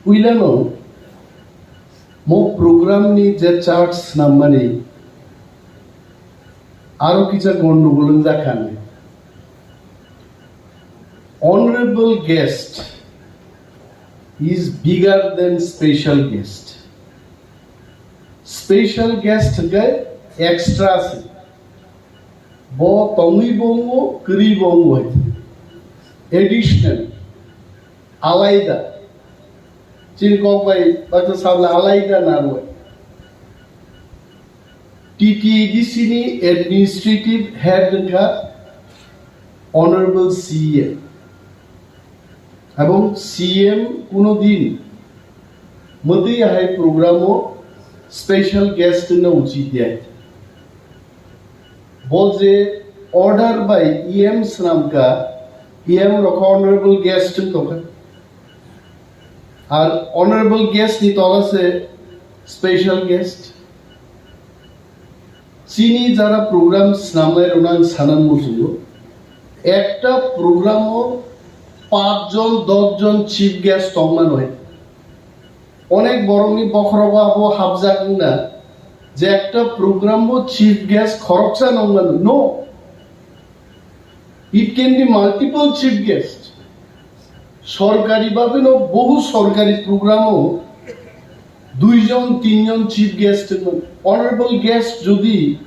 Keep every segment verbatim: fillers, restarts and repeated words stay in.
Puilano mo program ni je chart snammani aro kisa gondogol wngjakha. Honorable guest is bigger than special guest. Special guest hwnkhe extra se. Bo tongwi bo wngo, kwrwi bo wngo hai. Additional, alaida. Chini kok bai bacha sabla alaida narwai. T T A D C ni administrative head wngkha Honorable C M. Ebong C M kuno din mwtwi ahai program o special guest wngna uchit ya. Bo je order bai E M swnamkha, E M rokha honorable guest wng tongkha. Ar honorable guest ni tola se special guest. Chini jara program snamnai rokno ang sana muchungo. Ekta program o pach jon, dos jon chief guest tongma noi. Onek borokni bokhorogo abo hapjak wngna je ekta program o chief guest khoroksa nongmano. No. It can be multiple chief guest. Sorkari bhabe no bohu sorkari program o dui jon, tin jon chief guest wngmano. Honorable guest jodi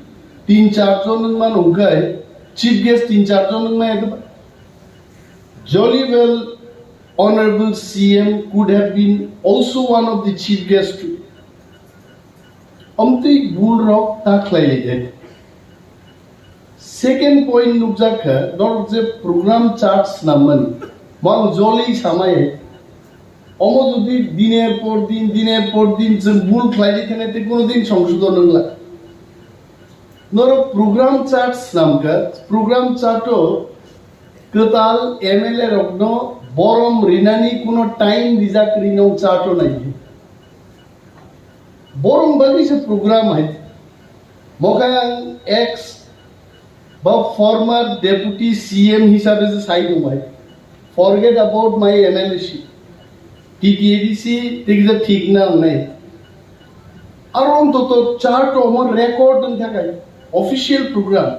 tin char jon wngmano hwnkhe chief guest tin char jon wngmaya de ba? Jolly well, Honorable C M could have been also one of the chief guest too. Omtwi bul rok ta khlai lai de. Second point nukjak kha, norok je program chart snammani, mang jolly samai. Omo jodi diner por din, diner por din chwng bul khlai lai thane te kuno din songsodon wngla. Norok program chart snamkha, program chart o kwtal M L A rokno borom rinani kuno time rijak ri nong chart o nai. Borom bagwi se program hai. Mokhai ang ex ba former deputy C M hisabe se sai tong hai. Forget about my M L A ship. T T A D C thik je thik na nai. Aro ontoto chart o omo record wng thakai official program.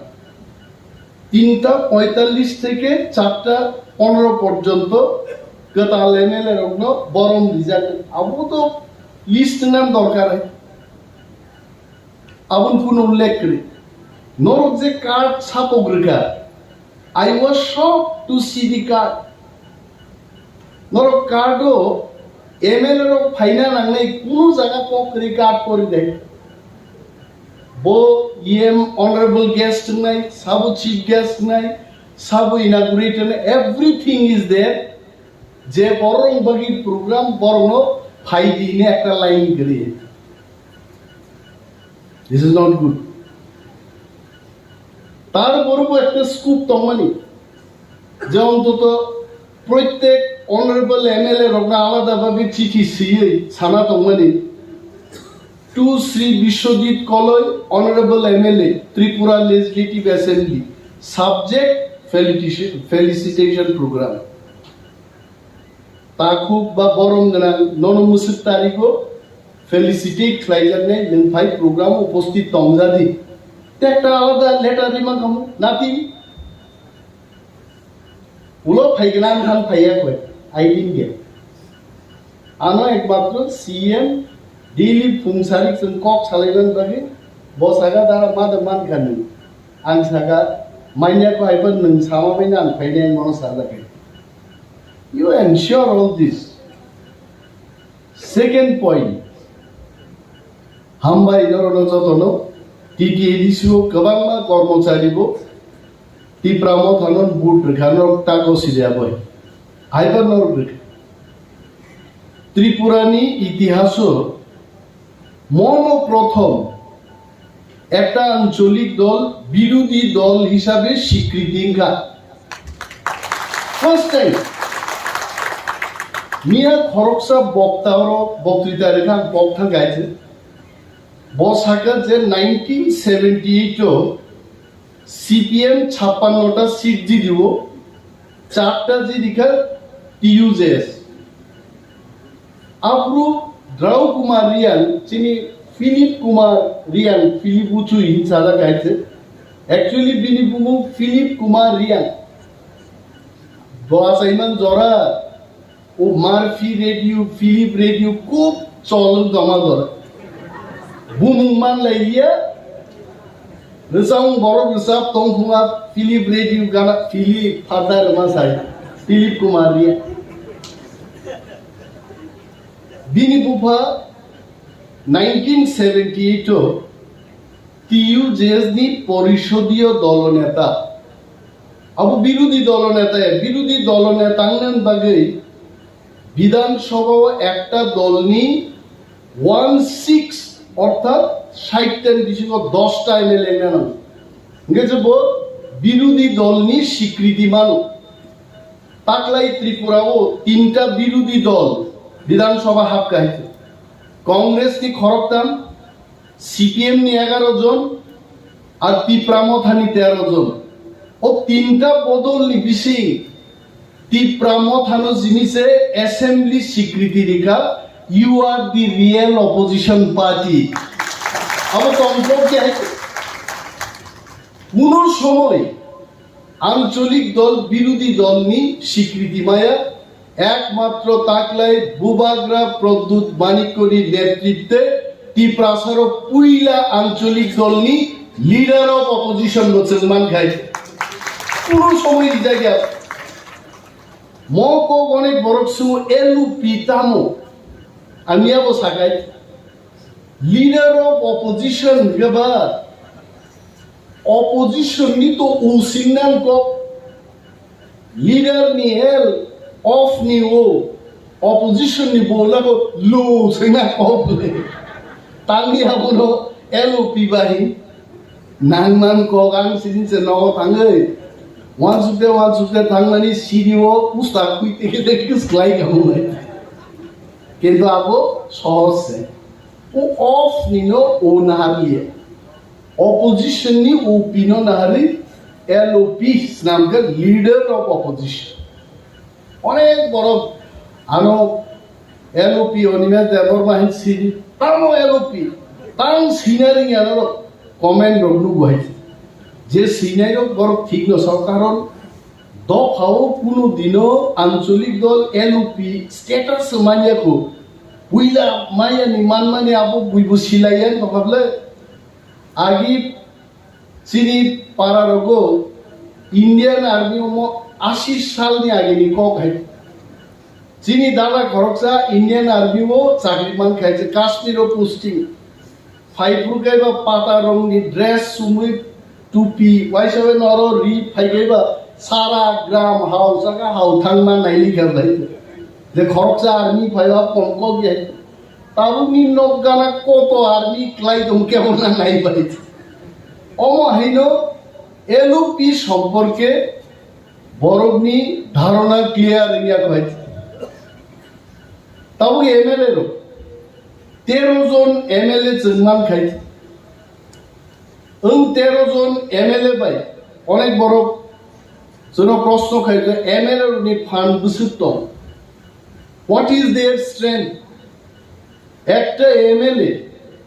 Tinta poitallis theke charta ponero porjonto kwtal M L A rokno borom rijak. Abo to list wngna dorkar hai. Aboni kuno ullekh kwrwi. Norok je card sapok rwkha, I was shocked to see the card. Norok card o M L A rok phaina nangnai kuno jaga kok kwrwi card pori de. Bo E M honorable guest wngnai, sabo chief guest wngnai, sabo inaugurate wngnai, everything is there. Je borok bagwi program borokno phai di hwnwi ekta line kwrwi. This is not good. Tar borok bo ekta scope tongmani. Je ontoto proitek honorable M L A rokno alada bhabe chithi swiwi sana tongmani. To Shri Biswajit Koloi, Honorable M L A, Tripura Legislative Assembly, subject felicitation, felicitation program. Takhuk ba borom gwnang nono mwswk tarigo felicitate khlaijaknai nwng phai program upasthit tongjadi. Te ekta alada letter rima kamo, nothing. Ulo phai gwnang khan phaiya koi, I didn't get. Ano ekmatro C M daily phung sarik chwng kok salaimani bagwi bo saka dara mada mankha nwng. Ang saka manya kho haiphano nwng sama baino ang phainai ang bono sajakha. You ensure all this. Second point, hambai norokno jotono T T A D C o kwbangma kormochari bo Tipra Motha no vote rwkha norok tago siriya boi. Haiba norok rwkha. Tripura ni itihaso mono prothom ekta ancholik dol birodhi dol hisabe swikriti wngkha. First time. Miya khoroksa bokta oro boktrita rwkha ang kok thang gaithe. Bo sakha je nineteen seventy eight o C P M chappanno ta seat jidi o, charta jidi kha T U J S. Aphuru Drau Kumar Reang, chini Philip Kumar Reang, Philip Uchui hinwi sajak hai se. Actually, bini bumung Philip Kumar Reang. Bo achaiman jora, o Murphy Radio, Philip Radio, khub chol wng tongma jora. Bumung man lai liya, rwchapmung borok rwchap tong phunga, Philip Radio gana, Philip, Father ma sai, Philip Kumar Reang. Bini bupha nineteen seventy-eight o T U J S ni porisodiyo dolo neta. Abo birodhi dolo neta, birodhi dolo neta wngna bagwi Bidhan Sabha o ekta dolni one six, orthat sait ni bisingo dosta M L A wngna nango. Hingke je bo birodhi dolni sikriti mano. Taklai Tripura o tinta birodhi dol Bidhan Sabha hapkha hai. Congress ni khoroktham, C P M ni egaro jon, ar Tipra Motha ni tero jon. O tinta bodol ni bising Tipra Motha no jini se assembly sikriti rikha, "You are the real opposition party." Abo tongthok ya hai. Kuno somoi ancholik dol birodhi dol ni sikriti maya, ekmatro taklai Bubagra Pradyut Manikya ni netritwe Tiprasa rok puila ancholik dol ni leader of opposition bo chwng man khai. Kuno somoi rijak ya. Mo kok onek borok sungo L U P tamo. Ami abo sakai. Leader of opposition hingke ba opposition ni to using nang kok. Leader ni L, of ni o, opposition ni bo lago lo sengna kok le. Tangni abono L O P bahi. Nang man kok ang sini se nogo tangoi. Wansukte, wansukte tangmani siri o usta kui teke teke slai kamu nai. Kintu abo sohos se. O of ni no o naharliya. Opposition ni O P no nahari L O P snamkhe leader of opposition. Onek borok ano L O P Animesh Debbarma hin sini, tamo L O P, tang sina ringya norok comment rok nugo hai. Je sinai rok borok thik no sao, karon dophao kuno dino ancholik dol L O P status manya ko. Puila maya ni manmani abo buibo silaiya no hable. Agi Chini para rogo Indian Army omo ashi salni agini kok hai. Chini dada khoroksa Indian Army o chakri man khai je Kashmir o posting. Phai phuru kaiba pata rongni dress sumui tupi waisa bai noro ri phai kaiba sara gram hao saka hao thangma naili kha bai. Je khoroksa army phaiba kom kok ya. Tabukni nok gana koto army klai tong khe hwnna nai bai. Omo haino L O P somporke borokni dharona clear wngya bai. Tabuk M L A rok tero jon M L A chwng man khai. Wng tero jon M L A bai onek borok chwngno proshno khai khe M L A rokni phan bwswk tong? What is their strength? Ekta M L A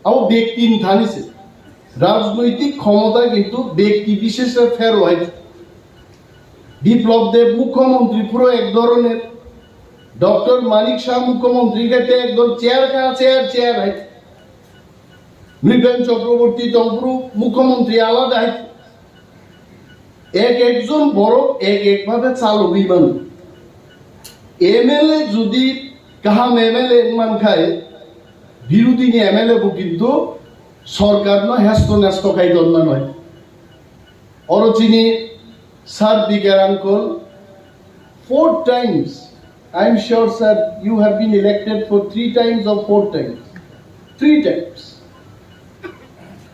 abo bekti ni thani se. Rajnoitik khomota kintu bekti bishesh phero hai. Biplab Deb mukhyamantri phuro ek dhoroner, Doctor Manik Saha mukhyamantri khe te ekdom chair kha chair chair hai. Nripen Chakraborty tongphuru mukhyamantri alada hai. Ek ekjon borok ek ek bhabe chalogwi mano. M L A jodi kaham M L A wngman khai, birodhi ni M L A bo kintu sorkar no hesto nesto khai tonma noi. Oro chini Sir Bikar uncle, four times, I am sure, sir, you have been elected for three times or four times. Three times.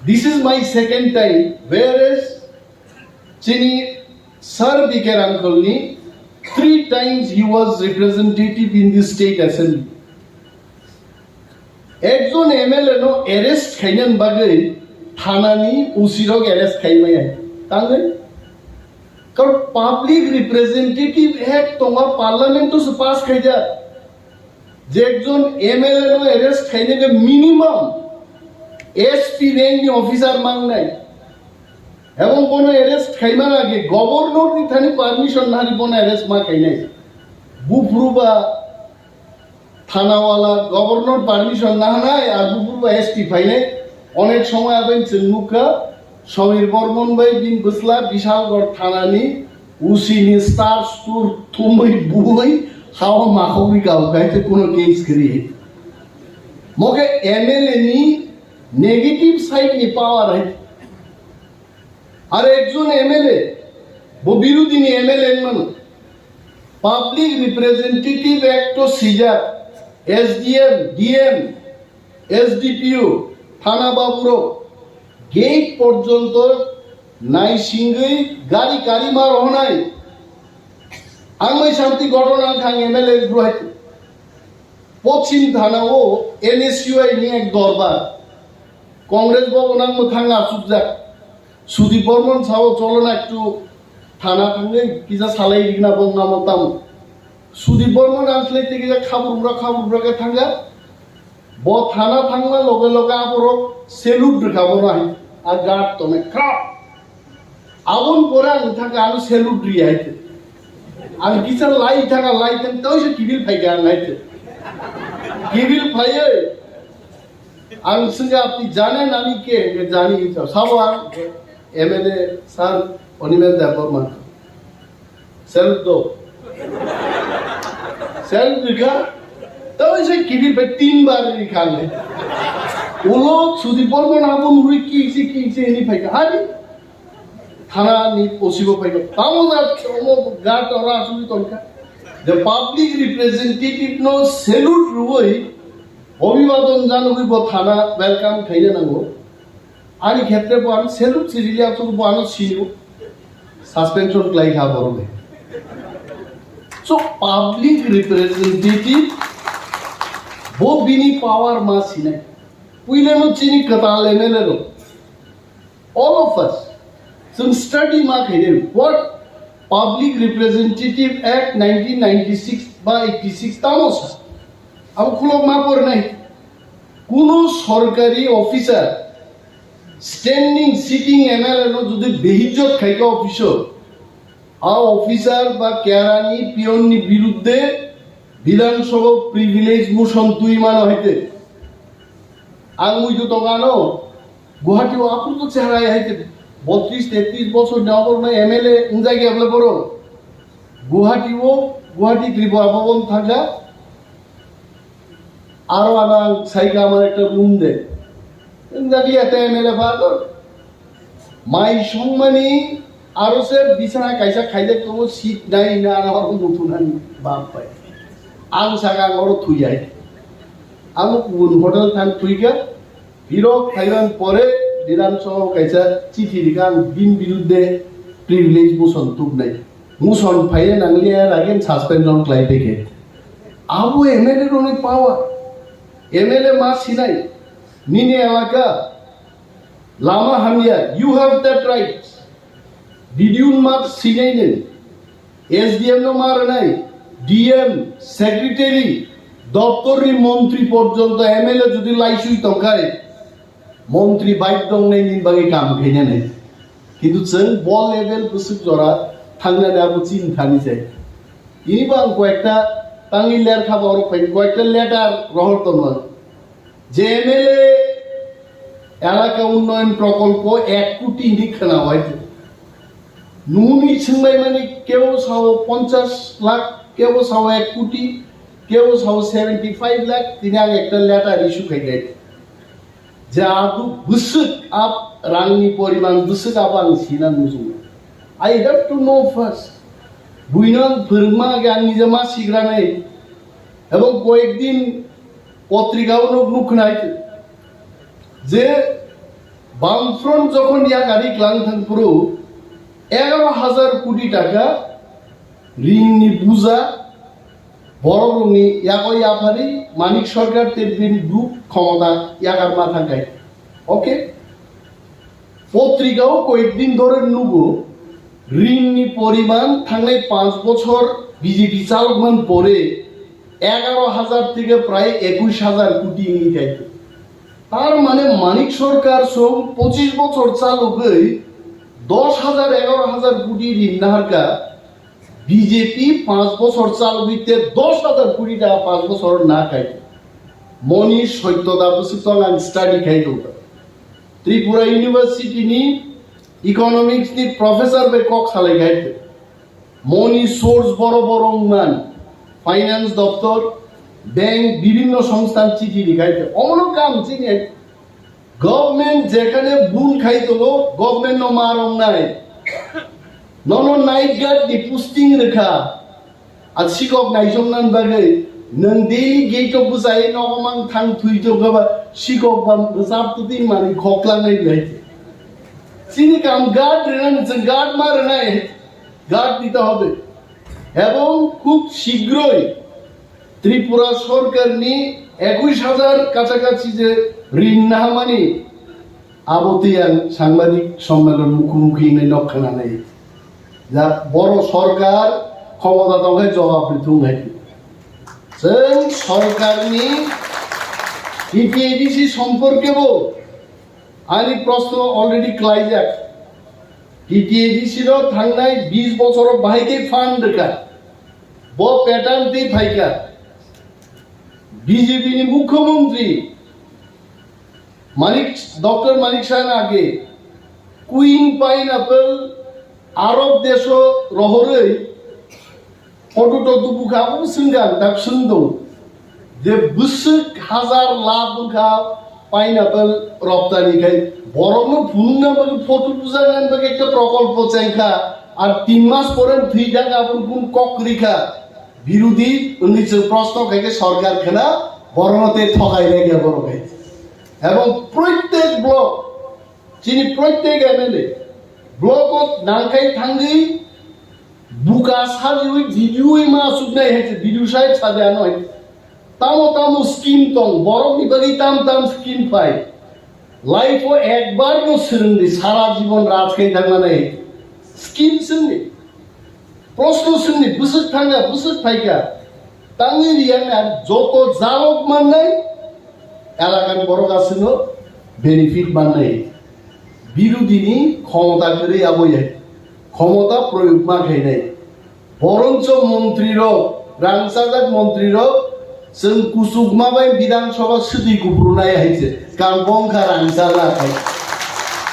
This is my second time, whereas chini Sir Bikar uncle ni three times he was representative in the state assembly. Ekjon M L A no arrest khainani bagwi thanani O C rok arrest khaimaya. Tangwi? Karon Public Representative Act tonga, Parliament o se pass khaijak. Je ekjon M L A no arrest khainai khe minimum S P rank ni officer mangnai. Ebong bono arrest khaimani age governor ni thani permission nani bono arrest ma khainai. Buphuru ba thanawala governor permission nahanai, ar buphuru ba S P phainai. Onek somoy aboni chwng nukha, Samir Bormon bai bini bwsla Bishalgarh thanani O C ni star stur thumwi bui hao makhogwi kabo khai tei kuno case kwrwi. Mo khe M L A ni negative side ni power hai. Ar ekjon M L A, bo birodhi ni M L A wngmano. Public Representative Act o sijak, S D M, D M, S D P O, thana baburok gate porjonto naisingwi gari kari ma rohonai. Ang mai santi ghotona wngkha ang M L A ruhai. Pochim thana o N S U I ni ek dorbar. Congress bhavan ang mwthang achukjak. Sudip Bormon sao, "Cholo na ektu thana thangwi kisa salai rikna bong namo tamo." Sudip Bormon ang slai tei kisa khabur bura khabur bura khe thangya. Bo thana thangma loge loge aborok salute rwkha bono hai. A guard tongwi khrap. Aboni pore ang thangkha ano salute ri hai te. Ang kisa lai thangkha lai thang tei se kibil phaikha ang hai te. Kibil phaiwi ang swngkha, "Apni janen ami ke?" Hwnkhe jani hinwi sabo ang M L A sir Animesh Debbarma. Salute do. Salute rikha. Tei se kibil bai tin bar rikha ang. Ulo Sudip Bormon abo nurui kisi kisi hinwi phaikha. Hari thana ni O C bo phaikha. Tamo na omo guard ora asugwi tongkha. The public representative no salute rwui Abhibadon janogwi bo thana welcome khaina nango. Ani khetre bo ano salute si rili, aswk bo ano sino. Suspension khlai kha borok le. So public representative bo bini power ma sinai. Puila no chini kwtal M L A rok. All of us, chwng study ma khainai, what Public Representative Act nineteen ninety-six ba eighty-six tamo sa. Abo khulok ma pornai. Kuno sorkari officer, standing sitting M L A no jodi beijjot khaikha officer, a officer ba kerani peon ni biruddhe Bidhan Sabha privilege motion twi mano haite. Ang muitu tongano Guwahati o aphuru to chehra hai te botris tetris bosor ni oborno M L A wngjak ya bole borok. Guwahati o, Guwahati Tripura Bhaban thangkha. Aro ano ang saikha amar ekta room de. Wngjak ya te M L A father. Mai songmani aro se bisana kaisa khaijak tongo seat nai na aro muthunani bap bai. Ang saka ang oro thuyai. Ang kubun hotel thang thuikha. Birok phaiban pore Bidhan Sabha kaisa chithi rikha ang bini biruddhe privilege motion tubnai. Motion phaiya nangliya again suspension khlai phaikhe. Abo M L A rokni power. M L A ma sinai. Nini elaka lama hamya, you have that right. Bidiyun mat sinai nai. S D M no ma rwnai, D M, secretary, doptorni montri porjonto M L A jodi laisui tongkhai, montri baidhyo wngnai nini bagwi kam khainani. Kintu chwng bo level bwswk jora thangnani abo chini thani se. Tini bo ang koyekta tangwi ler kha borok phai koyekta letter rohor tongmani. Je M L A elaka unnoyon prokolpo ek koti hinwi khwnawai. Nungni swngbai mani kebo sao ponchash lakh, kebo sao ek koti, kebo sao seventy five lakh, tini ang ekta letter issue khai gai. Je adu bwswk ab rangni poriman bwswk abo ang sina nujung. I have to know first. Buino ang phwrwngma age ang nijema sigranai. Ebong koyekdin potrika o nuk nukhnai je Bamfront jokhon yakari klang thang phuru egaro hajar koti taka rinni buja borok rokni yago yaphari Manik Sarkar tei bini group khomota yakarma thangkhai. Okay? Potrika o koyekdin dhore nugo rinni poriman thangnai panch bochor B J P chalokman pore এগারো হাজার থেকে প্রায় একুশ হাজার কোটি ইংরেজি আইতো। তার মানে মানিক সরকার সব পঁচিশ বছর চালুকই দশ হাজার, এগারো হাজার কোটি ঋণ নাহারকা। বিজেপি পাঁচ বছর চালুক হইতে দশ হাজার কোটি টাকা পাঁচ বছর না খাইতো। মনি সত্যতা বুঝি তো আমি স্টাডি খাইতো। ত্রিপুরা ইউনিভার্সিটি নি ইকোনমিক্স নি প্রফেসর বে কক সালাই খাইতো। Money source boro boro wngman, finance doptor, bank, bibhinno songsthan chithi rikhai te. Omono kam chini government jekhane bul khai tongo, government no ma rong nai. Nono night guard ni posting rikha. A sikok naisong nan bagwi nwng daily gate o bwsai nogo mang thang thwi tongkha ba sikok ba bwsap twtwi mani khoklang nai lai. Chini kam guard rwnani chwng guard ma rwnai. Guard দিতে হবে এবং খুব শীঘ্রই ত্রিপুরা সরকারনি একুশ হাজার কাছাকাছি যে ঋণ নাহামানি আবতি ang সাংবাদিক সম্মেলন মুখোমুখি নাই নক্ষণা নেই যা বড় সরকার ক্ষমতা দখে জবাব দিতে হয়। Sen সরকারনি টিটিএডিসি সম্পর্কে bo ani প্রশ্ন already klaijak. TTADC ro thangnai bis bochoro bahai khe fund rwkha. Bo pattern twi phaikha. BJP ni মুখ্যমন্ত্রী মানিক, ডক্টর মানিক সাহার আগে কুইন পাইনঅ্যাপল আরব দেশো রহরই ফটো টটো বুখা ও সিঙ্গান দাক সিন্দো যে বুসুক হাজার লাখ বুখা পাইনাপেল রপ্তানি খাই বরং ফুলনা বাকি ফটো বুঝাগান বাকি একটা প্রকল্প চাইখা আর তিন মাস পরে থুই থাকা আপন কোন কক রিখা বিরোধী উনি যে প্রশ্ন খাইকে সরকার খেলা বরংতে ঠকাই রেখে বড় খাই এবং প্রত্যেক block Chini proitek M L A block o nangkhai thangwi buka sajiwi video wi ma suknai hai se video sai sade ano hai. Tamo tamo scheme tong, borok ni bagwi tam tam scheme phai. Life o ekbar no swrwngdi sara jibon raj khai thangmani scheme swngdi. Proshno swngdi bwswk thangya, bwswk phaikha. Tangwi riyang na joto jalok mannai, elakan borok aswkno benefit mannai. Birodini khomota kwrwi aboya, khomota proyog ma khainai. Boroncho montrirok, rangchajak montrirok, chwng kuchukma bai Bidhan Sabha swtwi kuphurunai hai se, kan bongkha rangchajak hai.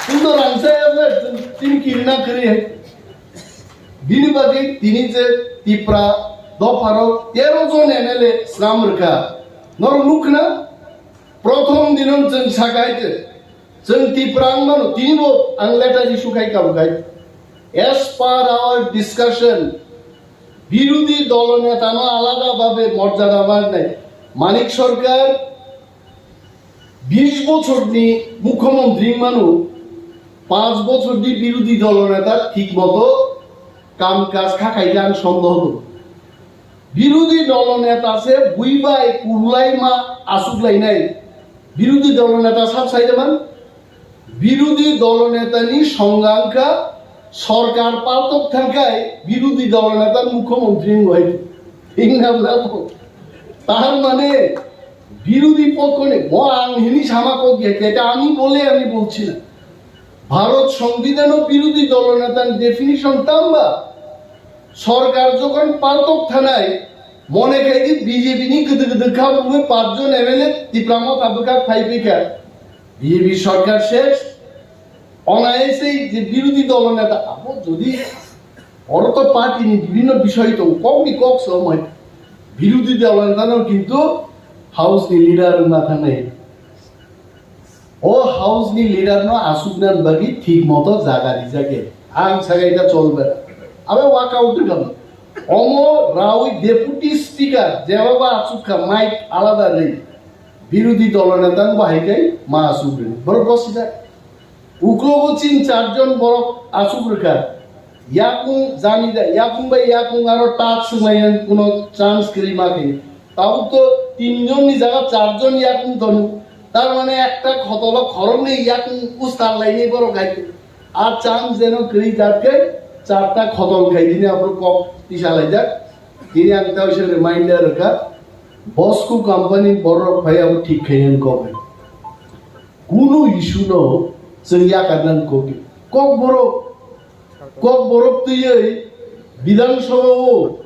Kintu rangchajak chini kirina kwrwi hai. Bini bagwi tini je Tipra dopharo tero jon M L A swnam rwkha. Norok nukna, prothom dino chwng sakai je, chwng Tipra wng mano, tini bo ang letter issue khai kabo khai. As per our discussion, birodhi dolo netano alada bhabe morjada manai. Manik Sarkar বিশ বছরনি মুখ্যমন্ত্রী মানু পাঁচ বছরনি বিরোধী দল নেতা ঠিক মতো কাম কাজ খাকাইলে আমি সন্দেহ করব। বিরোধী দল নেতা সে বুইবাই কুরলাই মা আসুকলাই নাই। বিরোধী দল নেতা সাব সাইডে মান বিরোধী দল নেতানি সংজ্ঞা আংখা সরকার পালতক থাকায় বিরোধী দল নেতার মুখ্যমন্ত্রী হয়ে ঠিক না বলবো। তার মানে বিরোধী পক্ষ নেই, ব-, আং হিনি সামা কোক গেছে, এটা আমি বলে আমি বলছি না। ভারত সংবিধানও বিরোধী দলনেতার ডেফিনিশন তাম্বা। সরকার যখন পালতক থানায় মনে খাই যে বিজেপি নি গদে গদে খাবো পাঁচজন এমএলএ ত্রিপুরা মত আবুকা ফাইভ বিকা। বিজেপি সরকার শেষ। অনায়াসেই যে বিরোধী দলনেতা, আপো যদি অর্থ পার্টি নি বিভিন্ন বিষয় তো কম নি কম সময় বিরোধী দলনেতারও কিন্তু হাউস নি লিডার না থাকে। O house ni leader no asukna bagwi thik moto jaga rijak ya. Ang saga ita cholbe. Abe walk out kam. Omo rawi deputy speaker jeba ba asuk kha mic alada rei. Birodhi dolo neta bahai kai ma asuk rei. Borok bosida. Uklogo chin charjon borok asuk rikha. Yakung jani da, yakung bai yakung aro tak sunglayan kuno chance kri ma khe. Tabuk to tinjon ni jaga charjon yakung tonu. Tar mane ekta khotolo khoroknwi yakung ustar lainai borok hai. A chance jeno kwrwi jak khe charta khotol khai dini aphuru kok tisa laijak. Tini ang tawisa reminder rwkha. Bosco company borok phai abo thik khainani kok hai. Kunu issue no chwng yakarnani kok di. Kokborok, kokborok twiwi Bidhan Sabha o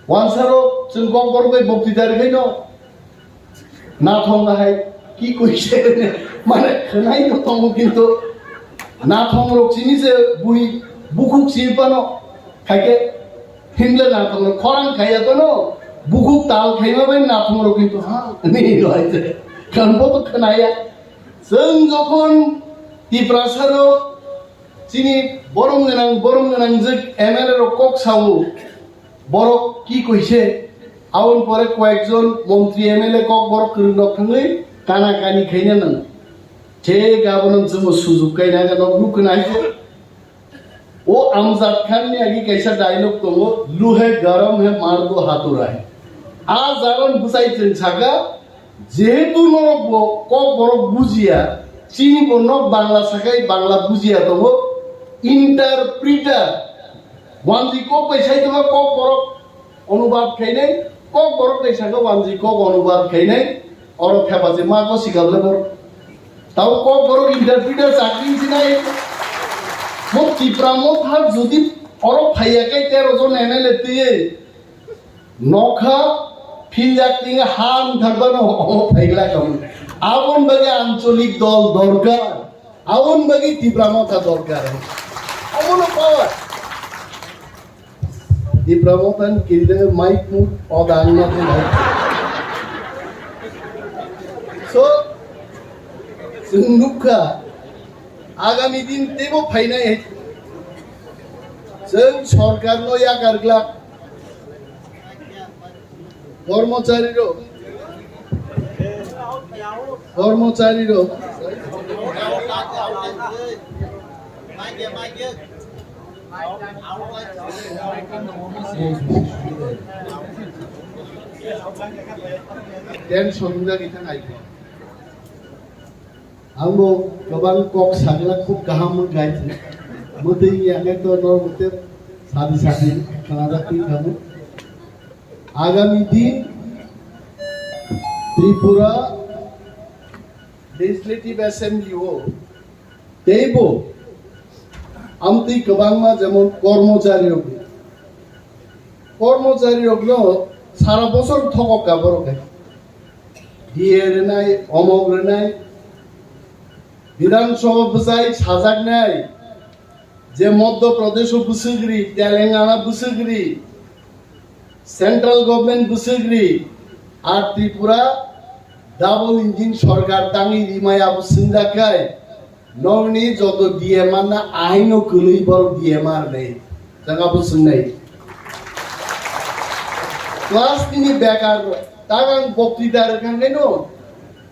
wansarok chwng kokborok bai bokti dari khaino nathong hai ki koise mane khwnai no tongo kintu nathong rok chini se bui bukhuk si pano khaike himle nathong rok khorang khaiya tono bukhuk tal khaima bai nathong rok kintu ha ni lo hai se kan bo to khwnaya. Chwng jokhon Tiprasa rok chini borom gwnang, borom gwnang jwk M L A rok kok sao, borok ki koise, aboni pore koyekjon montri M L A kok borok kwrwng rok thangwi kana kani khaina nang. Thik abono chwngbo sujuk kaina nang nuk khna hai. O Amjad Khan ni agi kaisa dialogue tongo, "Luhe garam hai, mar do hathura hai." A jagan bwsai chwng saka, jehetu norok bo kok borok bujiya, chini bo nok Bangla sakai Bangla bujiya tongo, interpreter, wanjwi kok bai sai tongma kok borok onubad khainai, kok borok bai saka wanjwi kok onubad khainai, oro thepache ma ko sikable borok. Tao kok borok interpreter chakri sinai, mo Tipra Motha jodi oro phaiya kai tero jon M L A twiye, nokha philjak tinga ha wngthakbano omo phaigla kamo. Aboni bagwi ancholik dol dorkar, aboni bagwi Tipra Motha dorkar. Omono power. Tipra Motha ni kirile mic mut odang na thai. So, chwng nukha, agami din teibo phainai hai. Chwng sorkar no yakar glak. Kormochari rok, kormochari rok, tension wngya khe thang ai. Ang bo kwbang kok sakla khub kaham wngkha. Mwtwi ya khe to norok tei sadi sadi khwnajak twi khamu. Agami din Tripura Legislative Assembly o teibo amtwi kwbangma jemon kormochari rok, kormochari rokno sara bosor thokok ka borok hai. D A rwnai, omok rwnai, Bidhan Sabha bwsai sajaknai, je Madhya Pradesh o bwswk ri, Telangana bwswk ri, Central Government bwswk ri, ar Tripura double engine sorkar tangwi rimaya bo swngjak khe, nokni joto D M R na ahaino kwlwi borok D M R nei, jaga bo swngnai. Class tini bekar rok, tagang boktita rwkha khe no,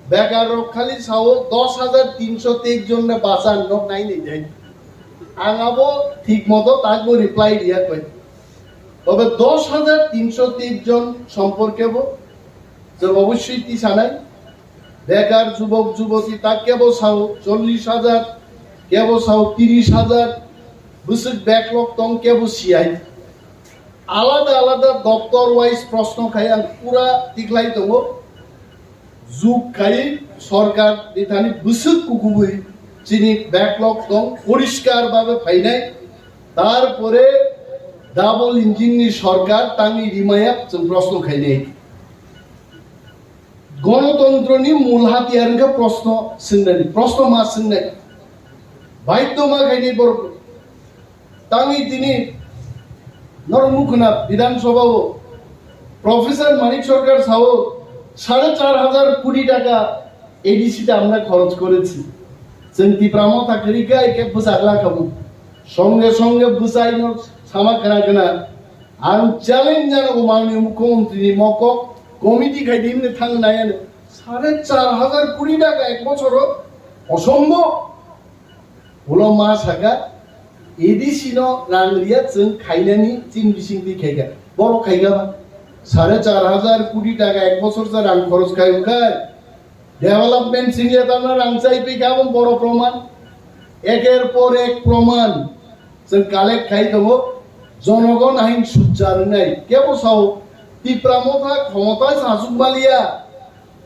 bekar rok khali sao dos hajar tinso teis jon na bachan nok nai ni jai. Ang abo thik moto takbo reply riya koi. Tobe dos hajar tinso teis jon somporke bo je obossoi tisanai. Bekar jubok juboti ta kebo sao chollish hajar, kebo sao tiris hajar, bwswk backlog tong kebo siyai. Alada alada doptor wise proshno khai ang pura tikhlai tongo. Juk khai sorkar ni thani bwswk kukubui chini backlog tong poriskar babe phainai. Tarpore double engine ni sorkar tangwi rimaya chwng proshno khainai. Gonotontro ni mul hatiyar wngkha proshno swngnani, proshno ma swngnai. Baidhyo ma khainai borok. Tangwi tini norok nukhuna Bidhan Sabha o Professor Manik Sarkar sao সাড়ে চার হাজার কোটি টাকা A D C তে আমরা খরচ করেছি। Chwng Tipra Motha kwrwi khe khe bwsajla khamu. Songe songe bwsai no sama khna khna. Ang challenge jano manwi mukhyamantri ni mokok committee khai di hwnwi thang nai ano. সাড়ে চার হাজার কোটি টাকা এক বছর অসম্ভব। Ulo ma saka, A D C no rang riya chwng khainani chini bisingtwi khaikha. Borok khaikha ba? সাড়ে চার হাজার কোটি টাকা এক বছর je rang khoroch khai wngkha. Development singya tamo rang chai phaikha abo boro proman. Eker por ek proman chwng collect khai tongo. Jonogon hain sujjar wngnai. Kebo sao Tipra Motha khomotai sachuk maliya,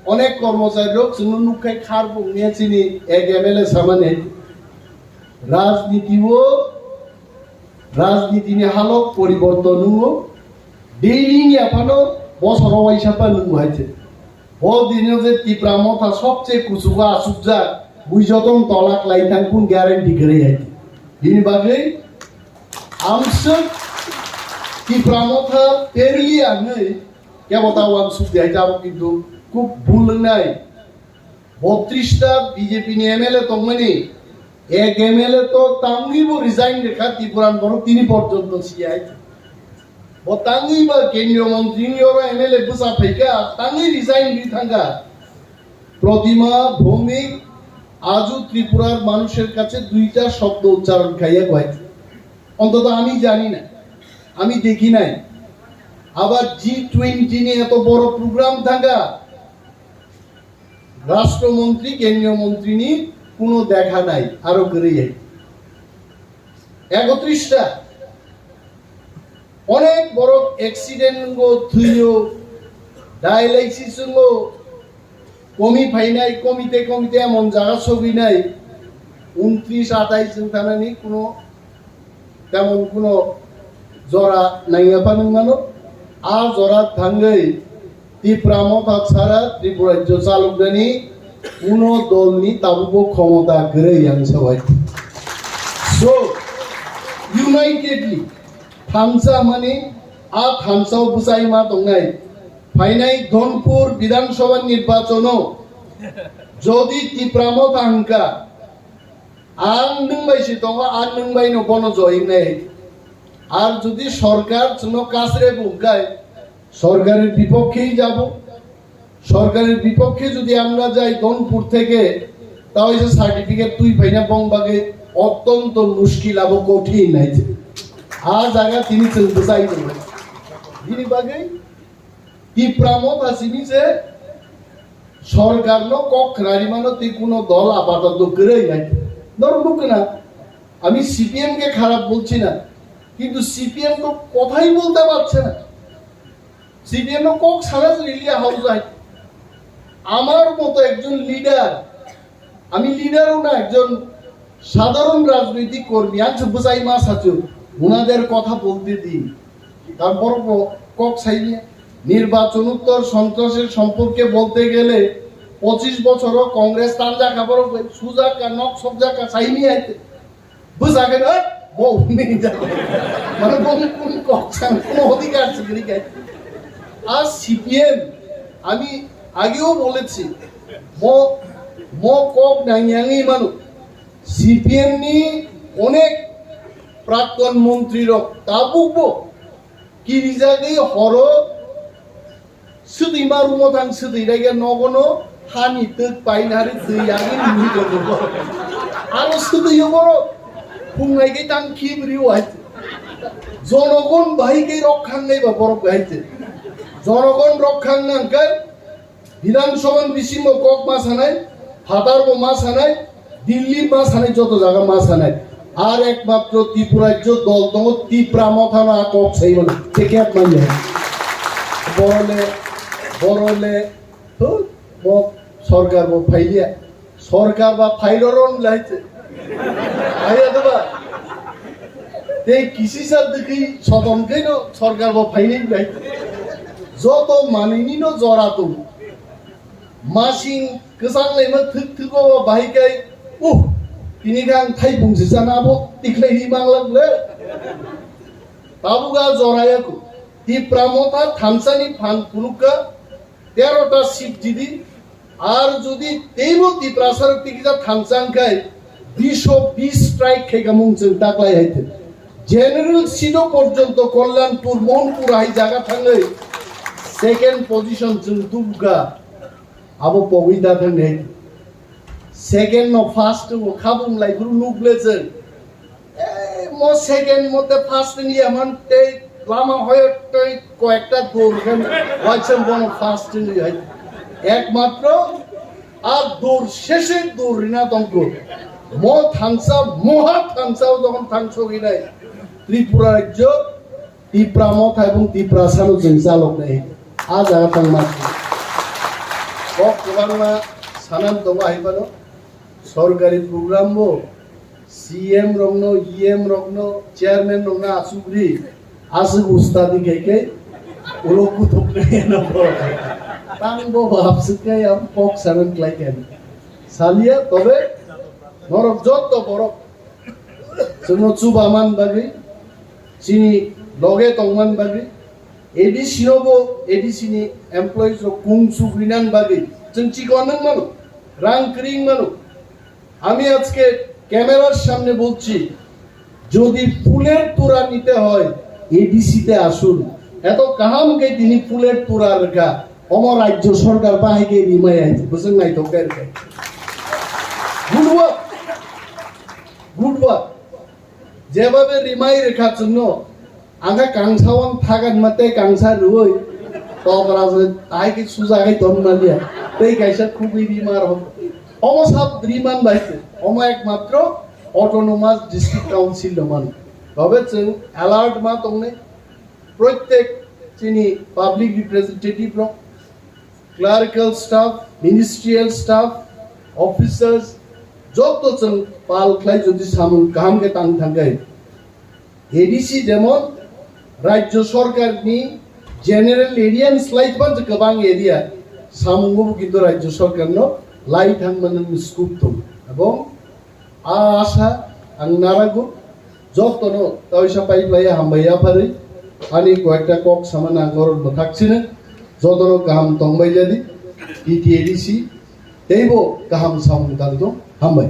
onek kormochari rok chwngno nukkhai khar bung niya chini ek M L A samani. Rajniti o, rajniti ni halok poriborton nungo, daily ni aphano bosoro waisa pa nungo hai se. Bo dino je Tipra Motha sobche kuchugo achukjak, bui jotong tolak lai thang kun guarantee kwrwi hai se. Bini bagwi amswk Tipra Motha perli anwi kebo ta wansuk di hai jabo kintu kub bul wngnai. Botris ta B J P ni M L A tongmani, ek M L A to tangwi bo resign rekha Tipuran borok tini porjonto siyai. Bo tangwi ba kendriyo montri ni oro M L A bwsa phaikha, tangwi resign ri thangkha. Pratima ভৌমিক আজও ত্রিপুরার মানুষের কাছে দুইটা শব্দ উচ্চারণ খাইয়া গয়। অন্তত আমি জানি না, আমি দেখি নাই। আবার জি টোয়েন্টি নিয়ে এত বড় প্রোগ্রাম থাকা রাষ্ট্রমন্ত্রী, কেন্দ্রীয় মন্ত্রী নিয়ে কোনো দেখা নাই। আরো করে যাই একত্রিশটা অনেক বড় অ্যাক্সিডেন্ট গো, থুইও, ডায়ালাইসিস গো, কমি ফাইনাই, কমিতে কমিতে এমন জায়গা ছবি নাই। উনত্রিশ আঠাইশ জন থানানি কোনো তেমন কোনো জরা নাই। এপানি মানো, আর জরা থাঙ্গই Tipra Motha ছাড়া ত্রিপুরা রাজ্য চালক জানি কোনো দল নি তাবুকো ক্ষমতা গেরে ইয়াং সবাই। So, unitedly, thansa mani, a thansa o bwsai ma tongnai. Phainai Dhonpur Bidhan Sabha nirbachon o jodi Tipra Motha hwnkha, ang nwng bai si tongo, ang nwng bai no bono join nai. Ar jodi sorkar chwngno kasre bungkai, সরকারের বিপক্ষেই যাব। সরকারের বিপক্ষে যদি আমরা যাই ধনপুর থেকে, তাহলে সার্টিফিকেট তুই পাই না, বং বাগে অত্যন্ত মুশকিল আবো কঠিন হয়েছে। আ জায়গা তিনি চলতে চাইছেন। Bini bagwi Tipra Motha simi se sorkar no kok khwnari mano tei kuno dol apatoto kwrwi nai. Norok nukna, ami C P M ke kharap bolchi na, kintu C P M to kothai bolte parche na. CPM ও কক সারা রিলিয়া হাউস আই। আমার মতো একজন লিডার, আমি লিডারও না, একজন সাধারণ রাজনৈতিক কর্মী, আমি বুঝাই মা সাচু, ওনাদের কথা বলতে দিন। তারপর ক-, কক সাইনি নির্বাচনোত্তর সন্ত্রাসের সম্পর্কে বলতে গেলে পঁচিশ বছরও কংগ্রেস তান দেখা বড় সুজাকা নক সবজাকা সাইনি আইতে। Bwsa khe, "Oi, bo hwnwi hinjak." Mane bo kun kok san, kuno odhikar se kwrwi khe. Ar C P M, ami ageo bolechi, mo, mo kok nangyangwi mano. C P M ni onek prakton montri rok tabuk bo kirijagwi horo Swtwi ma rumo thang swtwi raiga nogono hani twk painari twi yagwi nini tongo. Aro swtwi yo borok phungnai khe tang khibri o hai. Jonogon bahai khe rok khangnai ba borok hai se. Jonogon rok khang nang khe Bidhan Sabha ni bisingo kok ma sanai, phatar bo ma sanai, Dilli ma sanai, joto jaga ma sanai. Ar ekmatro Tripura rajyo dol tongo, Tipra Motha no a kok sai mano. Ticket manya. Borole, borole, huh? Mo sorkar bo phailiya. Sorkar ba phailo ron lai te. Aya da ba. Te kisi sa dikhi sotom ke no sorkar bo phaili lai. Joto manini no jora tongo. Masing kwchang laima thwk thwk o bahai kai, uh, tini khe ang thaipung se chana abo tiklai hi manglak le. Tabuk a jora yaku. Tipra Motha thansa ni phan phunuk kha, tero ta seat jidi, ar jodi teibo Tiprasa rok tikisa thansa wngkhai, bish o bish strike khai kha mung chwng taklai hai thwk. General seat o porjonto Kalyanpur, Mohanpur hai jaga thangwi second position chwng tubukha. Abo pogwi da thang hai. Second no first o khabung lai phuru nuk le chwng. Ei, mo second mo te first ni ya man te lama hoyo tei koyekta dur khe waisem bono first ni hai. Ekmatro a dur sheshe dur rina tongko. Mo thansa, moha thansa o jokhon thangsogi nai. Tripura rajyo Tipra Motha ebong Tiprasano chwng chaloknai. A jaga thangma. Kok kwbangma sanan tongo hai phano. Sorkari program bo C M rokno, E M rokno, chairman rokno asugri, aswk ustadi khaikhe ulo kuthuknai no bo. Tang bo bhab swknai, am kok sanan khlai khe. Salia tobe norok jotto borok chwngno chubaman bagwi, chini loge tongman bagwi, A D C no bo A D C ni employees rok kung chukrinan bagwi chwng chikon nang mano, rang kring mano. আমি আজকে ক্যামেরার সামনে বলছি, যদি ফুলের তোড়া নিতে হয় এডিসিতে আসুন। এত কাহাম কে তিনি ফুলের তোড়া রেখা, অমর রাজ্য সরকার বাহিকে রিমাই আইছে, বুঝলেন নাই তো? Good work, good work. Jebabe rimai rwkha chwngno, ang kha kangsa wan thagan ma tei kangsa rwui tobra se tai khe suja khai ton maliya, tei kaisa khugui rimar hok. Omo sab riman bai se, omo ekmatro Autonomous District Council no mano. Tobe chwng alert ma tongnai, proitek chini public representative rok, clerical staff, ministerial staff, officers, joto chwng pal khlai jodi samung kaham khe tang thangkhe, A D C jemon Rajya Sarkar ni general area ni slai tban je kwbang area, samungo bo kintu Rajya Sarkar no lai thang manani scope tongo. Ebong a asa ang narago, jotono taisa pai playa hambai yapharwi, ani koyekta kok sama nang norok mwthak sino, jotono kaham tongbai jadi, T T A D C, teibo kaham samung tangtong, hambai.